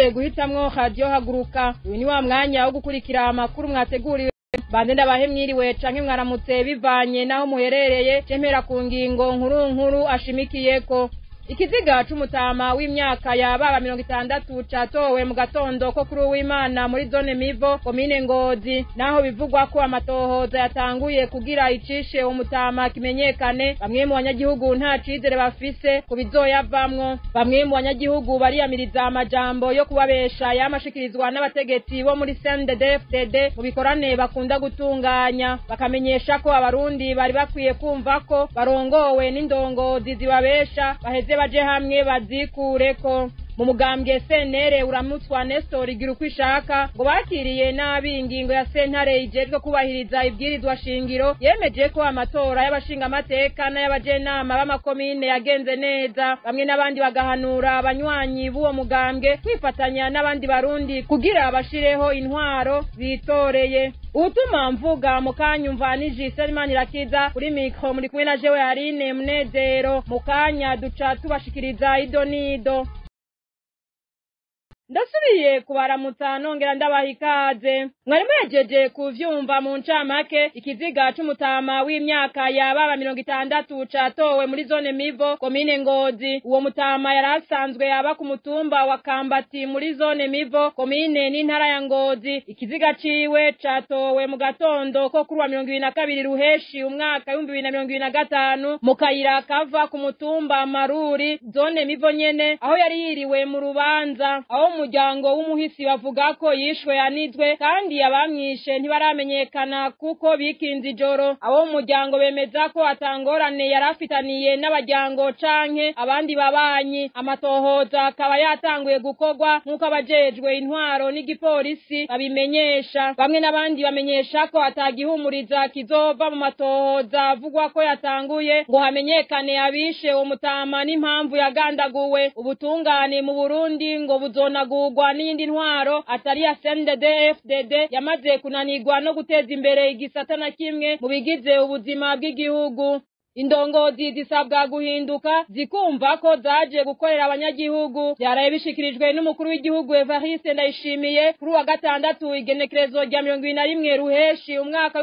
Guhitamwo Radio Haguruka. Uyu ni wa mwanya wo gukurikira amakuru mwateguriwe. Bande ndabahe mwiriwe canke mwaramutse bivanye naho muherereye. Cempera ku ngingo nkuru nkuru ashimikiyeko. Ikiziga c'umutama w'imyaka ya baba 60 catowe mu gatondo ko kuri uw'Imana muri zone Mivo, komine Ngozi, naho bivugwa ko amatohoza yatanguye kugira icishe umutama kimenyekane. Bamwe mu banyagihugu nta cizere bafise ku bizoyavamwo. Bamwe mu banyagihugu bariyamiriza amajambo yo kubabesha yamashikirizwa n'abategetsi bo muri CNDD-FDD mu bikorane bakunda gutunganya, bakamenyesha ko abarundi bari bakwiye kumva ko barongowe n'indongozi zibabesha, baheze baje hamwe bazikureko. Mu mugambwe CNL uramutswa Nestor Igirukwishaka ngo bakiriye nabi ingingo ya sentare ijejwe kubahiriza ibwirizwa shingiro yemeje ko amatora y'abashinga amateka n'ay'abajenama b'amakomine yagenze neza. Bamwe n'abandi bagahanura abanywanyi b'uwo mugambwe kwifatanya n'abandi barundi kugira bashireho intwaro bitoreye. Utuma mvuga mukanyumva ni Giselimani Rakiza kuri micro, muri kumwe na jewe Aline Munezero. Mukanya duca tubashikiriza idonido. Ndasubiye kubaramutsa nongera ndabaha ikaze. Mwari muhejeje kuvyumva mu ncamake. Ikiziga c'umutama w'imyaka ya baba 60 catowe muri zone Mivo, komine Ngozi. Uwo mutama yari asanzwe aba ku mutumba wa Kambati muri zone Mivo, komine n'intara ya Ngozi. Ikiziga ciwe catowe mu gatondo ko kuri wa 22 Ruheshi umwaka 2025 mu kayira kava ku mutumba Maruri, zone Mivo nyene, aho yari yiriwe mu rubanza. Aho umuryango w'umuhisi bavuga ko yishwe yanizwe kandi abamwishe ntibaramenyekana kuko bikinze ijoro. Abo umuryango bemeza ko atangorane yarafitaniye n'abajyango canke abandi babanyi. Amatohoza akaba yatanguye gukorwa nk'uko abajejwe intwaro n'igipolisi babimenyesha. Bamwe n'abandi bamenyesha ko atagihumuriza kizova mu matohoza avugwa ko yatanguye ngo hamenyekane abishe uwo mutama n'impamvu yagandaguwe. Ubutungane mu Burundi ngo buzona gugwa n'iyindi ntwaro atari ya CNDD-FDD yamaze kunanirwa no guteza imbere igisata na kimwe mu bigize ubuzima bw'igihugu. Indongozi zisabwa guhinduka zikumva ko zaje gukorera abanyagihugu. Byaraye bishikirijwe n'umukuru w'igihugu Evariste Ndayishimiye kuri wa gatandatu igenekerezo rya 21 Ruheshi umwaka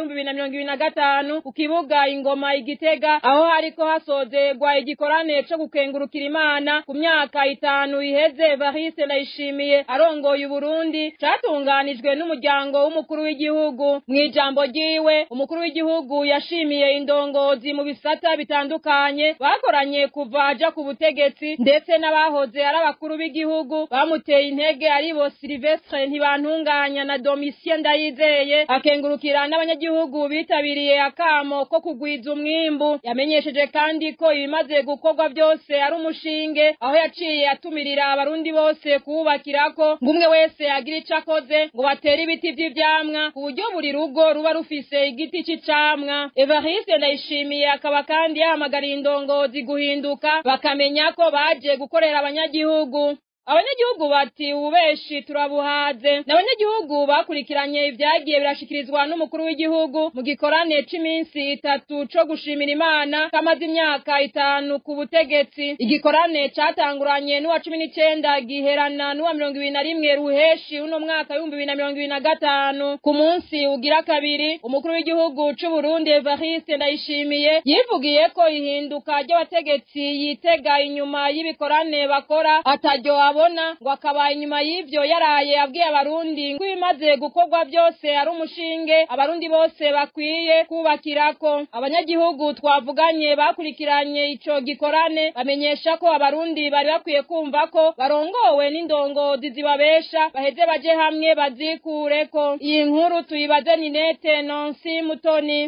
2025 ku kibuga Ingoma Igitega, aho hariko hasozegwa igikorane co gukengurukira Imana ku myaka 5 iheze Evariste Ndayishimiye arongoye Burundi, catunganijwe n'umuryango w'umukuru w'igihugu. Mw'ijambo ryiwe umukuru w'igihugu yashimiye indongozi mu bisata bitandukanye bakoranye kuva aja ku butegetsi, ndetse n'abahoze ari abakuru b'igihugu bamuteye intege aribo Sylvestre Ntibantunganya na Domitien Ndayizeye. Akengurukira n'abanyagihugu bitabiriye akamo ko kugwiza umwimbu. Yamenyesheje kandi ko ibimaze gukorwa byose ari umushinge, aho yaciye atumirira abarundi bose kuwubakirako ngo umwe wese agira ico akoze ngo batere ibiti vy'ivyamwa ku buryo buri rugo ruba rufise igiti c'icamwa. Evariste Ndayishimiye akaba kandi yahamagariye indongozi guhinduka bakamenya ko baje gukorera abanyagihugu. Abanyagihugu bati ububeshi turabuhaze. N'abanyagihugu bakurikiranye ibyagiye birashikirizwa n'umukuru w'igihugu mu gikorane c'iminsi 3 co gushimira Imana kamaze imyaka 5 ku butegetsi. Igikorane catanguranye n'uwa 19 giherana n'uwa 21 Ruheshi uno mwaka 2025. Ku munsi ugira kabiri umukuru w'igihugu c'u Burundi Evariste Ndayishimiye yivugiye ko ihinduka ry'abategetsi yitega inyuma y'ibikorane bakora ataryo abona, ngo akaba inyuma y'ivyo yaraye abwiye abarundi ngo ibimaze gukorwa byose ari umushinge abarundi bose bakwiye kubakirako. Abanyagihugu twavuganye bakurikiranye ico gikorane bamenyesha ko abarundi bari bakwiye kumva ko barongowe n'indongozi zibabesha, baheze baje hamwe bazikureko. Iyi nkuru tuyibaze Ninete Nancy Mutoni.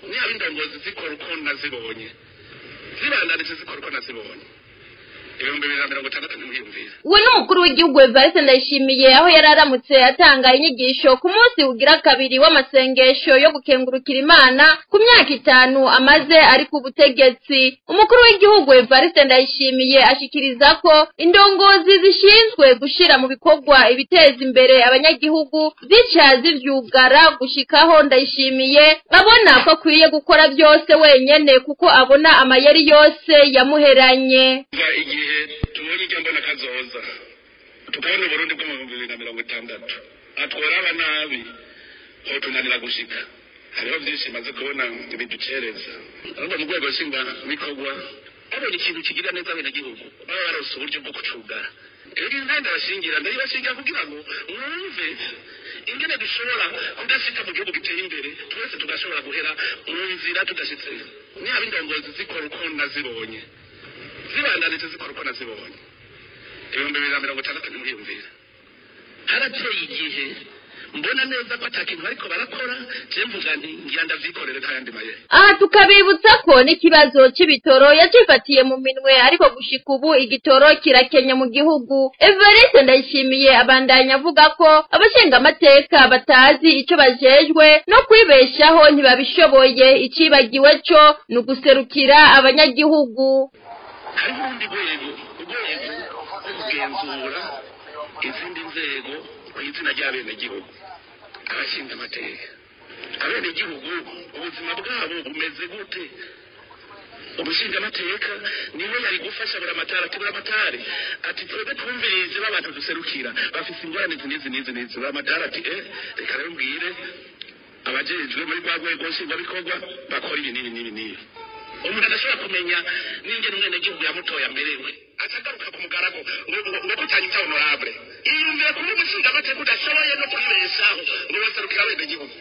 Niba indongozi zikora uko nazibonye, zibandanije zikora uko nazibonye, 2060 ntimwiyumvire. We n'umukuru w'igihugu Evariste Ndayishimiye aho yari aramutse atanga inyigisho ku munsi ugira kabiri w'amasengesho yo gukengurukira Imana ku myaka 5 amaze ari ku butegetsi. Umukuru w'igihugu Evariste Ndayishimiye ashikiriza ko indongozi zishinzwe gushira mu bikorwa ibiteza imbere abanyagihugu zica zivyugara gushikaho Ndayishimiye babona ko akwiye gukora byose wenyene kuko abona amayeri yose yamuheranye. Igihe tubonye ijambo na kazoza Tukabona Uburundi bwo mu 2060 atworaba nabi hotunanira gushika. Hariho vyinshi maze kubona biducereza. Ahubwo mu rwego nshingwabikorwa babonye ikintu kigira neza abenegihugu, baba baronse uburyo bwo kucugara. Rero intare ndabashingira, ndayibashingira kugira ngo mwumve ingene dushobora kudashika mu gihugu giteye imbere, twese tugashobora guhera mu nzira tudashitseyo. Niba indongozi zikora uko nazibonye, zibandanije zikora uko nazibonye, 2060 ntimwiyumvira. Harateye igihe mbona neza ko atakintu bariko barakora, je mvuga nti ngira ndavyikorere nta yandi mayeri. Aha tukabibutsa ko n'ikibazo c'ibitoro yacifatiye mu minwe, ariko gushika ubu igitoro kirakenye mu gihugu. Evariste Ndayishimiye abandanya avuga ko abashingamateka batazi ico bajejwe no kwibeshaho ntibabishoboye, icibagiwe co ni uguserukira abanyagihugu. Hariho urundi rwego, urwego rwo kugenzura izindi nzego ku izina ry'abenegihugu, abashinga amateka. Abenegihugu ubuzima bwabo bumeze gute? Umushinga amateka niwe yari gufasha Buramatari, ati Buramatari, ati twebwe twumvirize b'abantu duserukira bafise ingorane izi n'izi n'izi n'izi. Buramatari ati reka rero mbwire abajejwe muri rwa rwego nshingwabikorwa bakora ibi n'ibi n'ibi n'ibi. Umuntu adashobora kumenya n'ingene umwenegihugu yamutoye amerewe, acagaruka ku mugaragu ngo kutanyita honorable. Iyumvire kuba umushinga amateka udashoboye no kwibeshaho ngo baserukira abenegihugu.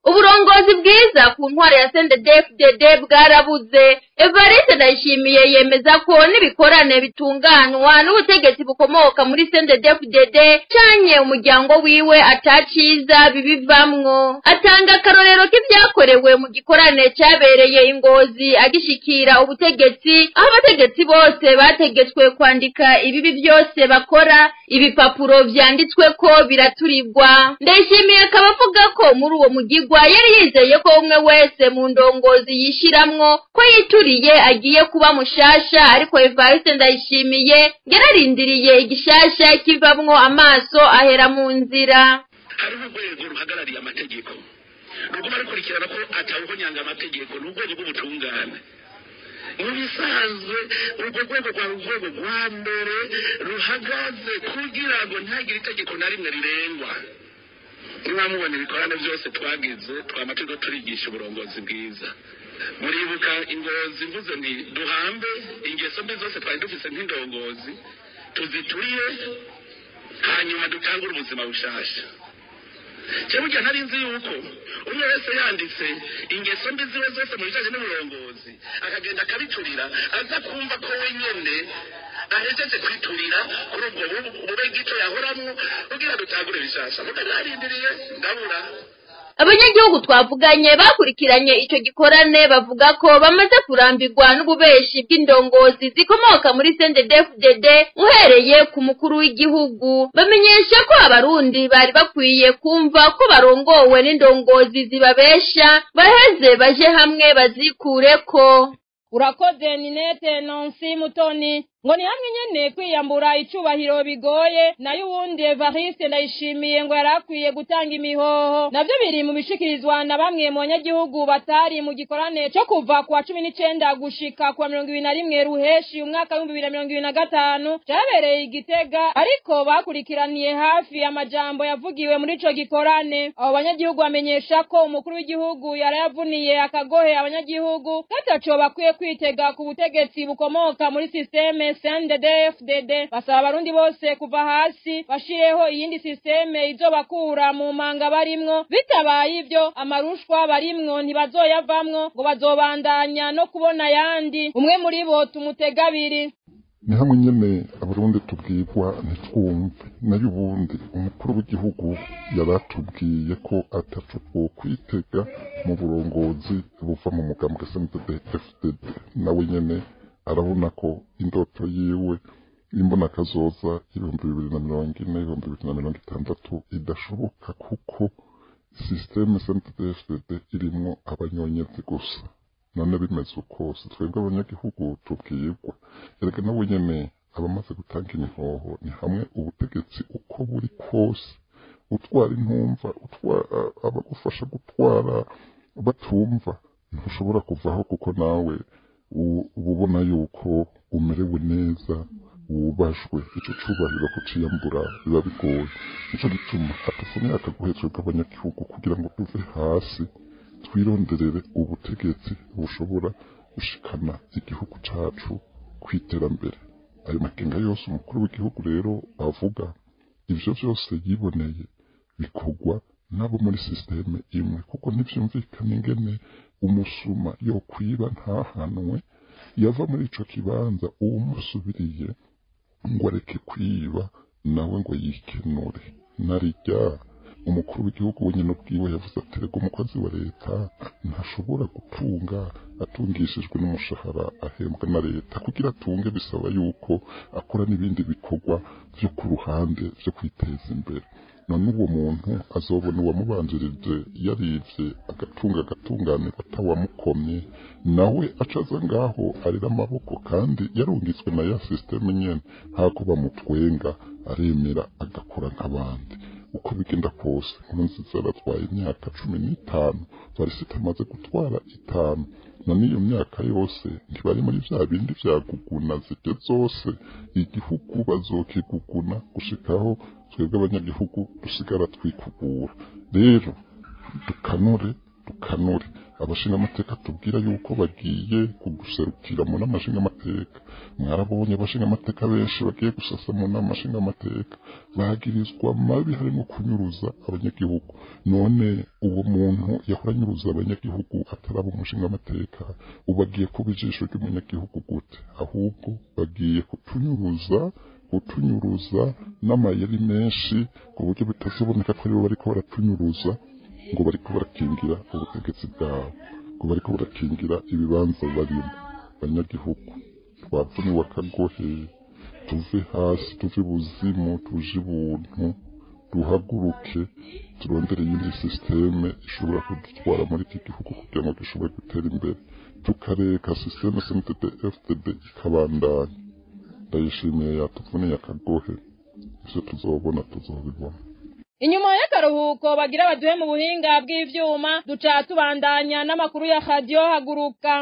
Uburongozi bwiza ku ntwaro ya CNDD-FDD bwarabuze. Evariste Ndayishimiye yemeza ko n'ibikorane bitunganywa n'ubutegetsi bukomoka muri CNDD-FDD canke umuryango wiwe ataciza bibivamwo. Atanga akarorero k'ivyakorewe mu gikorane cabereye i Ngozi agishikira ubutegetsi, aho abategetsi bose bategetswe kwandika ibibi vyose bakora, ibipapuro vyanditsweko biraturirwa. Ndayishimiye akaba avuga ko muri uwo mugigwa yari yizeye ko umwe wese mu ndongozi yishiramwo ko yituriye agiye kuba mushasha, ariko Evariste Ndayishimiye yararindiriye igishasha kivamwo amaso ahera mu nzira. Hariho urwego ruhagarariye amategeko ruguma rukurikirana ko atawuhonyanga amategeko, ni urwego rw'ubutungane. Mu bisanzwe urwo rwego rwari urwego rwa mbere ruhagaze kugira ngo ntihagire itegeko na rimwe rirengwa. Niba mubona ibikorane byose twagize, twama turiko turigisha uburongozi bwiza. Muribuka ingozi mvuze nti duhambe ingeso mbi zose twari dufise nk'indongozi, tuziturire, hanyuma dutangure ubuzima bushasha. Je burya ntari nzi yuko umwe wese yanditse ingeso mbi ziwe zose mu bijanye n'uburongozi akagenda akabiturira, aza kumva ko wenyene ahejeje kwiturira kuri ubwo bube gito yahoramwo kugira dutangure bishasha. Muga narindiriye ndabura. Abanyagihugu twavuganye bakurikiranye ico gikorane bavuga ko bamaze kurambirwa n'ububeshi bw'indongozi zikomoka muri CNDD-FDD uhereye ku mukuru w'igihugu. Bamenyesha ko abarundi bari bakwiye kumva ko barongowe n'indongozi zibabesha, baheze baje hamwe bazikureko. Urakoze Ninete Nancy Mutoni. Ngo ni hamwe nyene kwiyambura icubahiro bigoye, nayo uwundi Evariste Ndayishimiye ngo yarakwiye gutanga imihoho. Navyo biri mu bishikirizwa na bamwe mu banyagihugu batari mu gikorane co kuva kuwa 19 gushika kuwa 21 Ruheshi umwaka wa 2025 cabereye i Gitega, ariko bakurikiraniye hafi amajambo yavugiwe muri ico gikorane. Abo banyagihugu bamenyesha ko umukuru w'igihugu yarayavuniye akagohe abanyagihugu kataco bakwiye kwitega ku butegetsi bukomoka muri systeme CNDD-FDD. Basaba abarundi bose kuva hasi bashireho iyindi systeme izobakura mu manga barimwo, bitabaye ivyo amarushwa barimwo ntibazoyavamwo ngo bazobandanya no kubona yandi. Umwe muri bo tumutegabiri. Ni hamwe nyene abarundi tubwirwa ntitwumve, nayo ubundi umukuru w'igihugu yaratubwiye ko ataco twokwitega mu burongozi buva mu mugambwe CNDD-FDD. Nawe nyene arabona ko indoto yiwe imbona kazoza 2040 2060 idashoboka, kuko systeme CNDD-FDD irimwo abanyonyezi gusa. None bimeze uko si twebwe abanyagihugu tubwirwa. Erega nawe nyene abamaze gutanga imihoho ni hamwe ubutegetsi uko buri kose utwara intumva, utwara abagufasha gutwara batumva, ntushobora kuvaho kuko nawe ubona yuko umerewe neza, wubashwe, ico cubahiro kuciyambura biba bigoye. Nico gituma atuvunira akagohe twebwe abanyagihugu kugira ngo tuve hasi twironderere ubutegetsi bushobora gushikana igihugu cacu kw'iterambere. Ayo makenga yose umukuru w'igihugu rero avuga, ivyo vyose yiboneye bikorwa nabo muri système imwe, kuko ntivyumvikana ingene umusuma yokwiba ntahanwe, yava muri ico kibanza uwumusubiriye ngo areke kwiba nawe ngo yikenure. Narirya umukuru w'igihugu wenyene ubwiwe yavuze ati rega umukozi wa leta ntashobora gutunga atungishijwe n'umushahara ahembwa na leta, kugira atunge bisaba yuko akora n'ibindi bikorwa vyo ku ruhande vyo kwiteza imbere. None uwo muntu azobona uwamubanjirije yarivye agatunga agatunganirwa atawamukomye, nawe acaza ngaho arira amaboko kandi yarungitswe na ya système nyene, hako bamutwenga aremera agakora nk'abandi. Uko bigenda kose Nkurunziza aratwaye imyaka 15, Varisito amaze gutwara 5. None iyo myaka yose ntibari muri vya bindi vya guguna zirya zose, igihugu bazokiguguna gushikaho twebwe abanyagihugu dusigara twikugura. Rero dukanure dukanure abashingamateka tubwira yuko bagiye kuguserukira mu nama nshingamateka. Mwarabonye abashingamateka benshi bagiye gusasa mu nama nshingamateka bagirizwa mabi harimo kunyuruza abanyagihugu. None uwo muntu yahora anyuruza abanyagihugu ataraba umushingamateka, ubu agiye kuba ijisho ry'umunyagihugu gute? Ahubwo bagiye kutunyuruza n'amayeri menshi ku buryo bitazoboneka ko aribo bariko baratunyuruza, ngo bariko barakingira ubutegetsi bwabo, ngo bariko barakingira ibibanza barimo. Banyagihugu twavuniwe akagohe, tuve hasi tuve buzimu tuje ibuntu, duhaguruke turondere iyindi système ishobora kudutwara muri iki gihugu kugira ngo dushobore gutera imbere, tukareka système CNDD FDD ikabandanya. Ndayishimiye yatuvuniye akagohe, ivyo tuzobona tuzobibona. Inyuma y'akaruhuko bagira baduhe mu buhinga bw'ivyuma, duca tubandanya n'amakuru ya Radio Haguruka.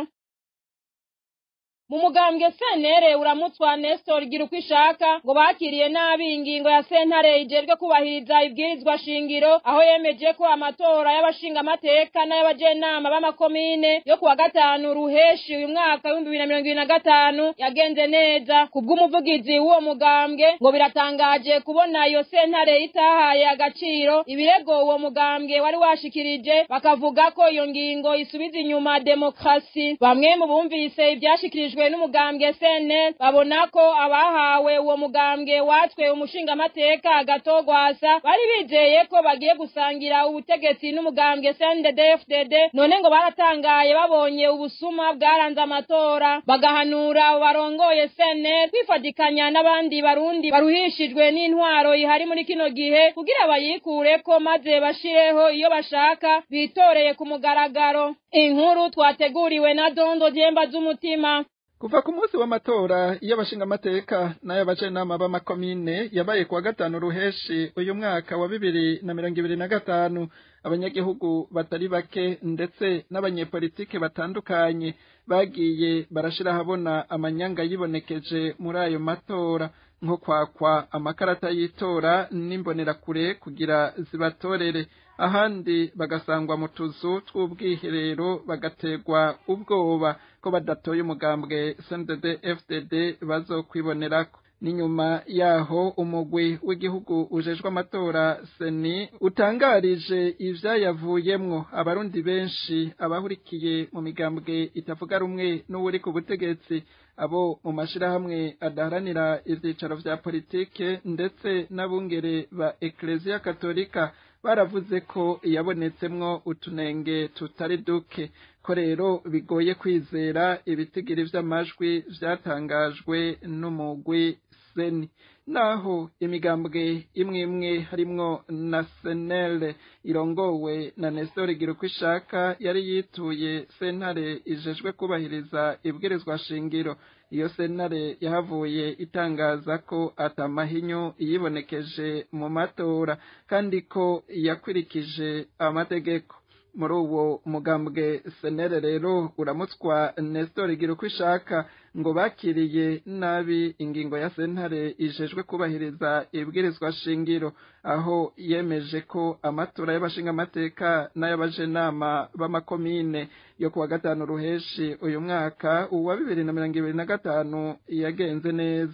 Mu mugambwe CNL uramutswa Nestor Girukwishaka ngo bakiriye nabi ingingo ya sentare ijejwe kubahiriza ibwirizwa shingiro, aho yemeje ko amatora y'abashinga amateka n'ay'abajenama b'amakomine yo kuwa 5 ruheshi uyu mwaka 2025 yagenze neza. Kubw'umuvugizi w'uwo mugambwe ngo biratangaje kubona iyo sentare itahaye agaciro ibirego uwo mugambwe wari washikirije, bakavuga ko iyo ngingo isubiza inyuma demokrasi. Bamwe mu bumvise ivyashikirijwe n'umugambwe CNL babona ko abahawe uwo mugambwe watwe umushinga amateka Agatogwasa bari bizeye ko bagiye gusangira ubutegetsi n'umugambwe CNDD-FDD, none ngo baratangaye babonye ubusuma bwaranze amatora, bagahanura barongoye CNL kwifadikanya n'abandi barundi baruhishijwe n'intwaro ihari muri kino gihe kugira bayikureko maze bashireho iyo bashaka bitoreye ku mugaragaro. Inkuru twateguriwe na Dondo Jemba z'umutima. Kuva ku munsi w'amatora y'abashingamateka n'ay'abajenama b'amakomine yabaye kuwa 5 ruheshi uyu mwaka wa 2025, abanyagihugu batari bake ndetse n'abanyepolitike batandukanye bagiye barashira habona amanyanga yibonekeje muri ayo matora, nko kwakwa amakarata y'itora n'imbonerakure kugira zibatorere, ahandi bagasangwa mu tuzu tw'ubwiherero bagategwa ubwoba ko badatoye umugambwe CNDD FDD bazokwibonerako. N'inyuma yaho umugwi w'igihugu ujejwe amatora seni utangarije ivyayavuyemwo, abarundi benshi abahurikiye mu migambwe itavuga rumwe n'uwuri ku butegetsi, abo mu mashirahamwe adaharanira ivyicaro vya politike ndetse n'abungere ba Ecclesia Katolika baravuze ko yabonetsemwo utunenge tutari duke, ko rero bigoye kwizera ibitigiri vy'amajwi vyatangajwe n'umugwi seni. Naho imigambwe imwe imwe harimwo na CNL irongowe na Nestor Girukwishaka yari yituye sentare ijejwe kubahiriza ibwirizwa shingiro, iyo sentare yahavuye itangaza ko atamahinyu yibonekeje mu matora kandi ko yakwirikije amategeko. Muri uwo mugambwe CNL rero uramutswa Nestor Girukwishaka ngo bakiriye nabi ingingo ya sentare ijejwe kubahiriza ibwirizwa shingiro, aho yemeje ko amatora y'abashingamateka n'ay'abajenama b'amakomine yo kuwa gatanu ruheshi uyu mwaka uwa 2025 yagenze neza.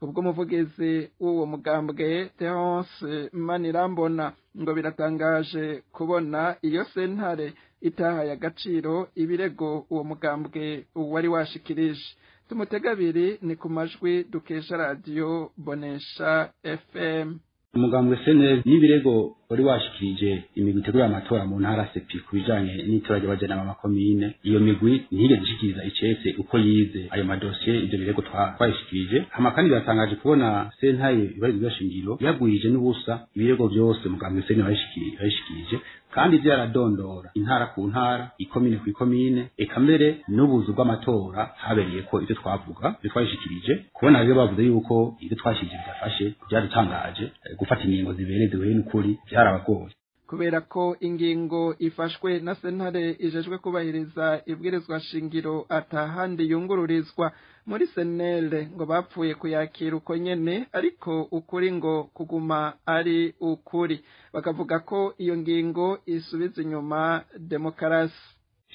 Ubwo umuvugizi w'uwo mugambwe Terence Manirambona ngo biratangaje kubona iyo sentare itahaye agaciro ibirego uwo mugambwe wari washikirije. Tumutega abiri ni ku majwi dukesha radiyo Bonesha FM. Umugambwe SNL n'ibirego wari washikirije imigwi itegura amatora mu ntara sepi ku bijanye n'itora ry'abajenama b'amakomine, iyo migwi ntiyigeze ishikiriza icese uko yize ayo madosiye, ivyo birego twayishikirije. Hama kandi biratangaje kubona sentare yubahiriza shingiro yagwije n'ubusa ibirego vyose umugambwe SNL wayishikirije, kandi vyaradondora intara ku ntara, ikomine ku ikomine, eka mbere n'ubuzu bw'amatora habereye ko ivyo twavuga ivyo twayishikirije. Kubona rero bavuze yuko ivyo twashikirije bidafashe, vyadutangaje. Gufata ingingo zibereye zihuye n'ukuri byarabagoye. Kubera ko ingingo ifashwe na sentare ijejwe kubahiriza ibwirizwa shingiro atahandi yungururizwa, muri senere ngo bapfuye kuyakira uko nyene, ariko ukuri ngo kuguma ari ukuri. Bakavuga ko iyo ngingo isubiza inyuma demokarasi.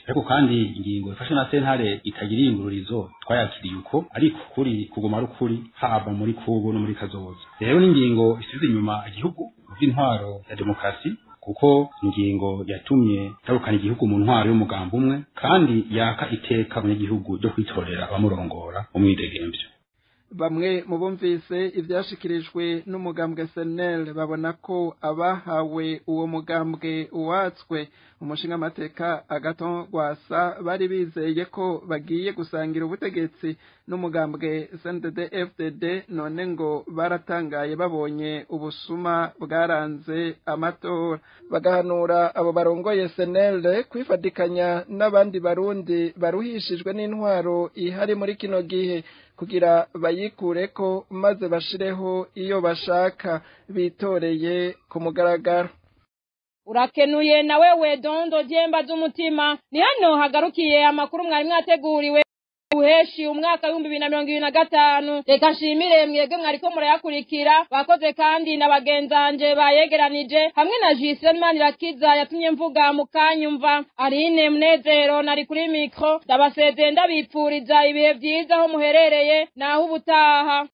Ariko kandi ingingo ifashwe na sentare itagira iyungururizo twayakiriye uko, ariko kuri kuguma ari ukuri haba muri kubu no muri kazoza. Rero n'ingingo isubiza inyuma igihugu mu by'intwaro ya demokarasi, kuko ingingo yatumye garukana igihugu mu ntwaro y'umugambi umwe, kandi yaka iteka abanyagihugu ryo kwitorera abamurongora umwidegemvyo. Bamwe mu bumvise ivyashikirijwe n'umugambwe SNL babona ko abahawe uwo mugambwe uwatswe umushingamateka Agathon Rwasa bari bizeye ko bagiye gusangira ubutegetsi n'umugambwe CNDD-FDD, none ngo baratangaye babonye ubusuma bwaranze amatora. Bagahanura abo barongoye SNL kwifadikanya n'abandi barundi baruhishijwe n'intwaro ihari muri kino gihe kugira bayikureko maze bashireho iyo bashaka bitoreye ku mugaragaro. Urakenuye na wewe Dondo Jemba z'umutima. Ni hano hagarukiye amakuru mwari mwateguriwe uheshi umwaka 2025. Reka nshimire mwebwe mwariko murayakurikira, bakoze kandi na bagenzanje bayegeranije hamwe na Justin Manirakiza yatumye mvuga mukanyumva. Aline Munezero nari kuri micro, ndabasezeye ndabipfuriza ibihe vyiza aho muherereye naho ubutaha.